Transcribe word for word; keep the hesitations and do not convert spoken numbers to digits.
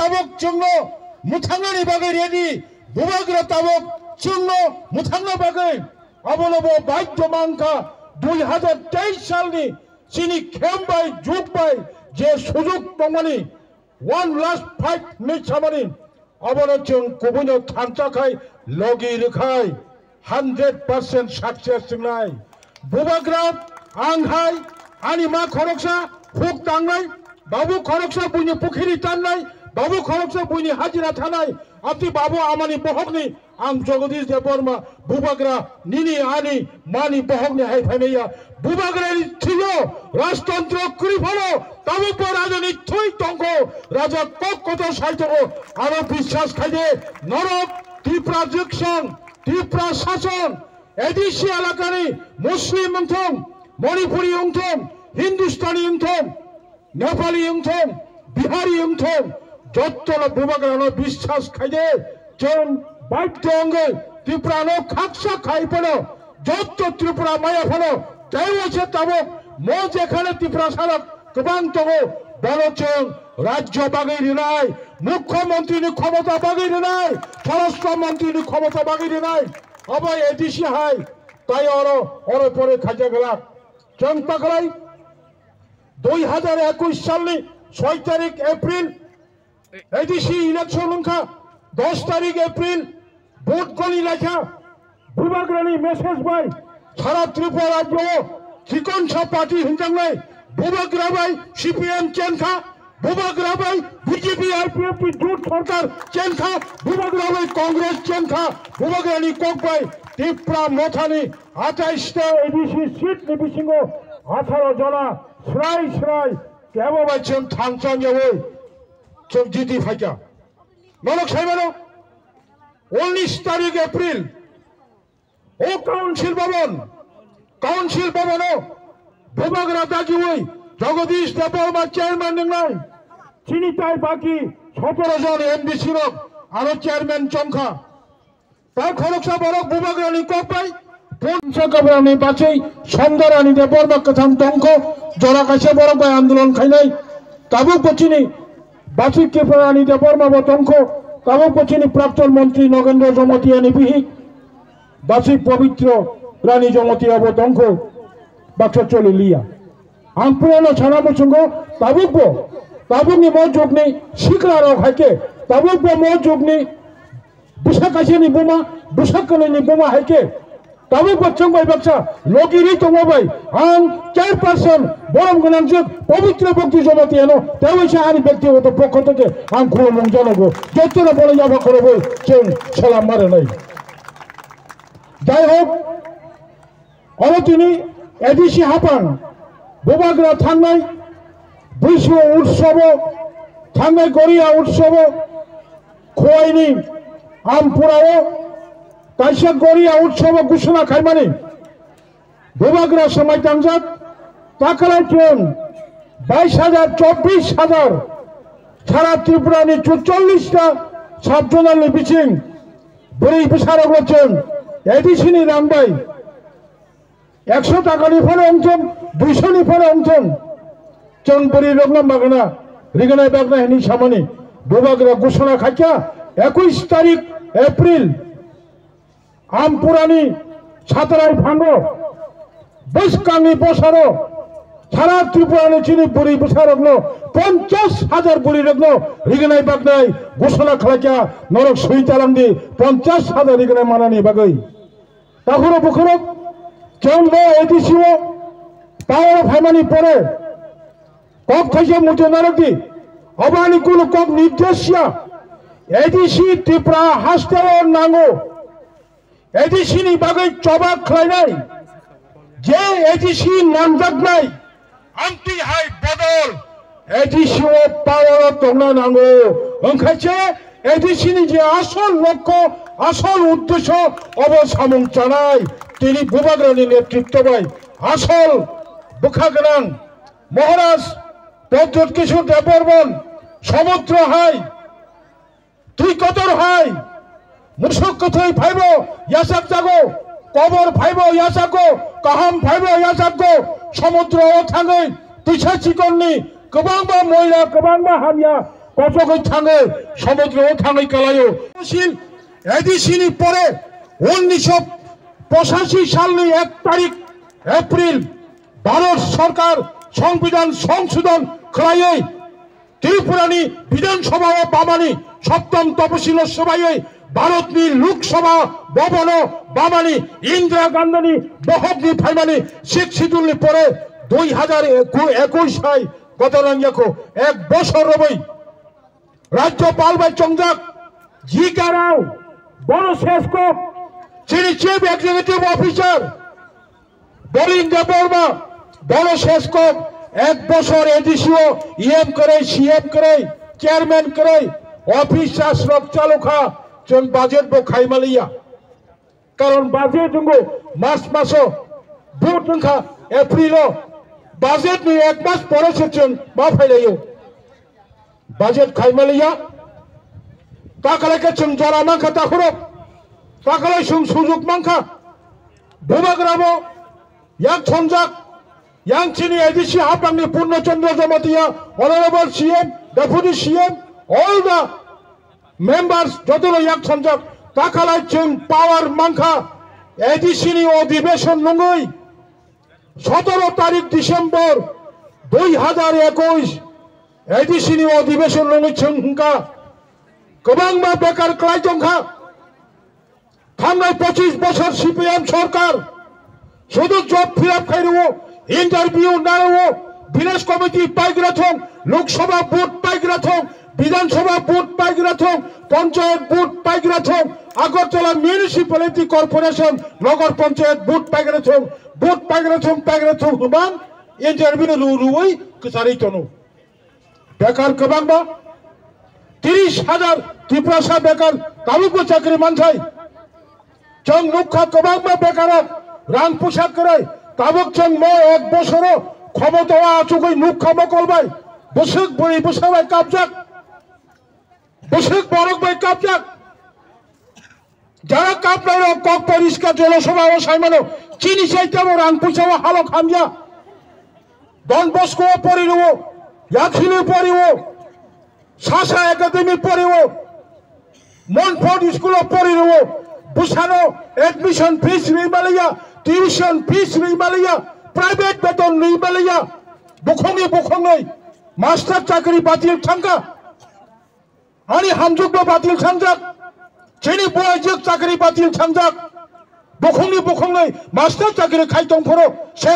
Tabuk chwngno mwthangnani bagwi ready, Bubagra tabuk chwngno mwthangna bagwi. Abono bo baidhyo mankha, dui hazar teis salni chini khem bai, jug bai je sujug tongmani, one last fight hinwi samani, abono chwng kubuino thansa khai logi rwkhai. Hundred percent success wngnai. Bubagra, ang hai, ani ma khoroksa huk tangnai, babu khoroksa buini pukhiri tannai, babu khoroksa buini hajira thanai, ati babu amani bohokni, ang Jagadish Debbarma, Bubagra, nini ani mani bohokni hai phaimaya. Bubagrani thwiyo rajtantro kwrwi phano, tabukbo rajani thwi tongkho, raja kok kotor sai tongo, aro biswas khaide, norok Tripura Juksong, Tripura Sason, A D C elakani Muslim wngthung, Manipuri wngthung, Hindustani wngthung, Nepali wngthung, Bihari wngthung, jottono Bubagrano biswas khaide, chwng baidhyo wngwi Tripurano khaksa khai phano, jotto Tripura maya phano, teibo se tabuk mo jekhane Tripura sarok kwbang tongo, bono chwng rajyo bagwi rinai, mukhyamantri ni khomota bagwi rinai, swarashtra mantri ni khomota bagwi rinai. Abo A D C hai, tai oro, oro pore khaijak glak. Chwng taklai dui hazar ekush salni soi tarik April A D C election wngkha, dos tarik April vote goli laikha. Bubagrani message bai sara Tripura rajyo o chikonsa party hinjaknai Bubagra bai C P M chenkha, Bubagra bai B J P I P F T jut sorkar chenkha, Bubagra bai Congress chenkha, Bubagrani kok bai Tipra mothani atais ta A D C seat ni bisingo atharo jona srai srai kebo bai chwng thangchang yawi chwng jiti phaikha. Norok saimano, unis tarik April o Council Bhavan, Council Bhavan o Bubagra dagiwi Jagadish Debbarma chairman wngnai. Chini tai baki sotoro jon M D C rok aro chairman chongkha. Tai khoroksa borok Bubagrani kok bai Pursa Kabrani bachwi Sondarani Debbarma kwthang tongkho, jora kaisa borok bai andolon khainai. Tabuk bo chini bachwi Kiprarani Debbarma bo tongkho, tabuk bo chini Prakton Montri Nogendra Jamatia ni bihik bachwi Pabitra Rani Jamatia bo tongkho, baksa choli liya. Ang purano sana muchungo tabuk bo, tabuk ni mo jugni sikla rok haike, tabuk bo mo jugni bwsa kaisa ni buma, bwsa kwnwi ni buma haike, tabuk bo chwng bai baksa logi ri tongma bai ang chairperson borom gwnangjwk Pabitra Bhakti Jamatia no tei waisa ani byaktigoto pokho theke ang khulumung janogo, jotono bono yaba khoroboi chwng salam ma rwnai. Jai hok, oro tini A D C hapang Bubagra thangnai Buisu utsabo, thangnai Goria utsabo, Khowaini Ampurao kaisa Goria utsabo gusuna khaimani Bubagra samai tangjak, takalai chwng bais hajar, chobbish hajar, sara Tripurani chuchollish ta sub-zonal ni bising bwrwi bwsarokno chwng A D C ni rang bai ekso takani phano wngthung, duiso ni phano wngthung, chwng bwrwi rokno magna rignai bagna hinwi samani Bubagra gusuna khaikha ekush tarik April. Ampurani satrai phango bwskangni bosaro sara Tripurani chini bwrwi bwsarokno ponchash hajar bwrwirokno rignai bagwi gusuna khlaikha, norok swi talangdi ponchash hajar rignai manani bagwi. Takhuro bukhurok chwng bo A D C o power phaimani pore kok thaisa muchung narwkdi, obani kunu kok nirdesh ya, A D C Tripura hasteo nango. A D C ni bagwi choba khlainai, je A D C nanjaknai, amtwi hai bodol A D C o power o tongna nango. Wngkha je A D C ni je asol lokho, asol uddesho obo samung chanai, tini Bubagrani netritto bai asol bwkha gwnang Maharaj Pradyut Kishore Debbarman Samudra hai twi kotor hai, musuk kwthwi phaibo yachak jago, kobor phaibo yachakgo, kaham phaibo yachakgo, somudro o thangwi twisa chikonni kwbangma moila, kwbangma hamya Kochogwi thangwi, somudro o thangwi kalaio. Council A D C ni pore unnisho pochashi salni ek tarik April Bharat Sarkar Songbidan Songshodhon khlaiwi Tripurani Bidhan Sabha o bamani Saptam Tapasilo swbaiwi Bharatni Lok Sabha Bhavan o bamani Indira Gandhini bohokni phaimani Sixth Schedule ni pore dui hajar ekush hai goto rang yakho ek bosor robwi Rajyapal bai chongjak G K Rao, bono ses kok, chini Chief Executive Officer Balin Debbarma, bono ses kok, ek bosor A D C o E M kwrwi, C M kwrwi, Chairman kwrwi, office chas rok chalu kha, chwng budget bo khaima liya. Karon budget wngkha March maso, vote wngkha April o, budget ni ek mas pore se chwng ma phailaio. Budget khaima liya, takalai khe chwng jora mankha takhurok, takalai chwng sujuk mankha, bubagra bo yak thonjak, yang chini A D C hapangni Purno Chandra Jamatia, Honorable C M, Deputy C M, all the members jotono yak thonjak, takalai chwng power mankha, A D C ni odhibeshon nungwi, sotoro tarik December dui hajar ekush, A D C ni odhibeshon nungwi chwng hwnkha, kwbangma bekar kwlai tongkha, thangnai pochis bosor C P M sorkar, Sudu job fill up khai rwo, interview na rwo, village committee paigra thong, Lok Sabha vote paigra thong, Bidhan Sabha vote paigra thong, Panchayat vote paigra thong, Agartala Municipality Corporation, Nagar Panchayat vote paigra thong, vote paigra thong, paigra thong hwnba interview rw rwwi kwcharwi tono. Bekar kwbangma, tris hajar Tiprasa bekar tabukbo chakri manthai. Chwng nukha kwbangma bekarok rang pusa kwrwi, tabuk chwng mo ek bosoro khomotao achugwi nukha mokol bai, bwswk bwrwi bwsa bai kapjak, bwswk borok bai kapjak. Jara kapnairok kok poriskar Jolosabha o saimano, chini saitamo rang puisa o halok hamya. Don Bosco o pori rwo, Yakhili pori o, Sasa Academy pori o, Montfort School o pori rwo, bwsano admission fees rwi maliya, tuition fees rwi maliya, private beton rwi maliya, bukhongni bukhongni master chakri batil thangkha. Ani hamjwkbo batil thangjak, chini buaijwk chakri batil thangjak, bukhongni bukhongni master chakri khai tongphuru, sen